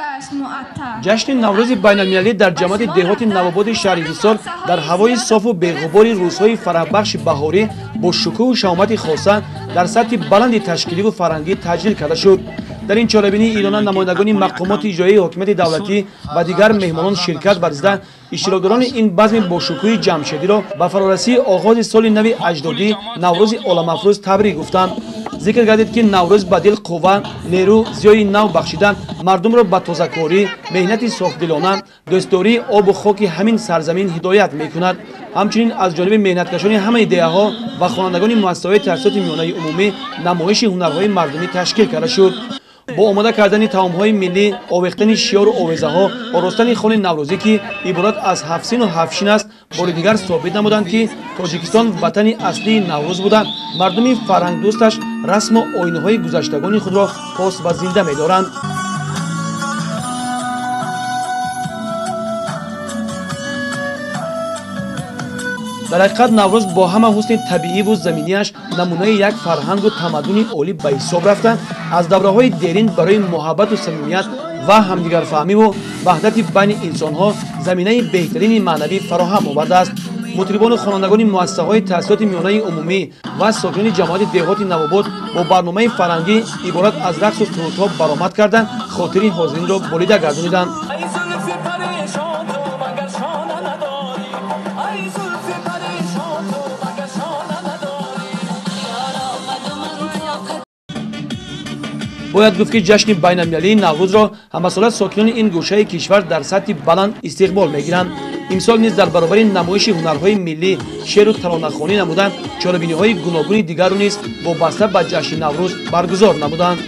Гашт муаттар. Ҷашни Наврӯзи байналмилалӣ дар ҷамоати деҳоти Навободи шаҳри Ҳисор дар ҳавои софу беғубори рӯзҳои фараҳбахши баҳорӣ бо шукӯҳу шаҳомати хоса дар сатҳи баланди ташкиливу фарҳангӣ таҷлил карда шуд. Дар ин чорабинии идона намояндагони мақомоти иҷроияи ҳокимияти давлатӣ ва дигар меҳмонон ширкат варзида, иштирокдорони ин базми бошукӯҳи ҷамшедиро ба фарорасии оғози соли нави аҷдодӣ, Наврӯзи оламафрӯз табрик гуфтанд. Зикр гардид, ки Наврӯз ба дил қувва, нерӯ, зиёи нав бахшида, мардумро ба тозакорӣ, меҳнати софдилона, дӯстдории обу хоки ҳамин сарзамин ҳидоят мекунад. Ҳамчунин аз ҷониби меҳнаткашони ҳамаи деҳаҳо ва хонандагони муассисаҳои таҳсилоти миёнаи умумӣ намоиши ҳунарҳои мардумӣ ташкил карда шуд. Бо омода кардани таомҳои миллӣ, овехтани шиёру овезаҳо, оростани хони наврӯзӣ, ки иборат аз ҳафтсину ҳафтшин аст, бори дигар собит намуданд, ки Тоҷикистон ватани аслии Наврӯз буда, мардуми фарҳангдӯсташ расму оинҳои гузаштагони худро пос ва зинда медоранд. Дар ҳақиқат, Наврӯз бо ҳама ҳусни табииву заминияш намунаи як фарҳангу тамаддуни олӣ ба ҳисоб рафта, аз давраҳои дерин барои муҳаббату самимият ва ҳамдигарфаҳмиву ваҳдати байни инсонҳо заминаи беҳтарини маънавӣ фароҳам овардааст. Мутрибону хонандагони муассисаҳои таҳсилоти миёнаи умумӣ ва сокинони ҷамоати деҳоти Навобод бо барномаи фарҳангӣ иборат аз рақсу сурудҳо баромад карда, хотири ҳозиринро болида гардониданд. Бояд гуфт, ки ҷашни байналмилалии Наврӯзро ҳамасола сокинони ин гӯшаи кишвар дар сатҳи баланд истиқбол мегиранд. Имсол низ дар баробари намоиши ҳунарҳои миллӣ, шеъру таронахонӣ намуда, чорабиниҳои гуногуни дигарро низ вобаста ба ҷашни Наврӯз баргузор намуданд.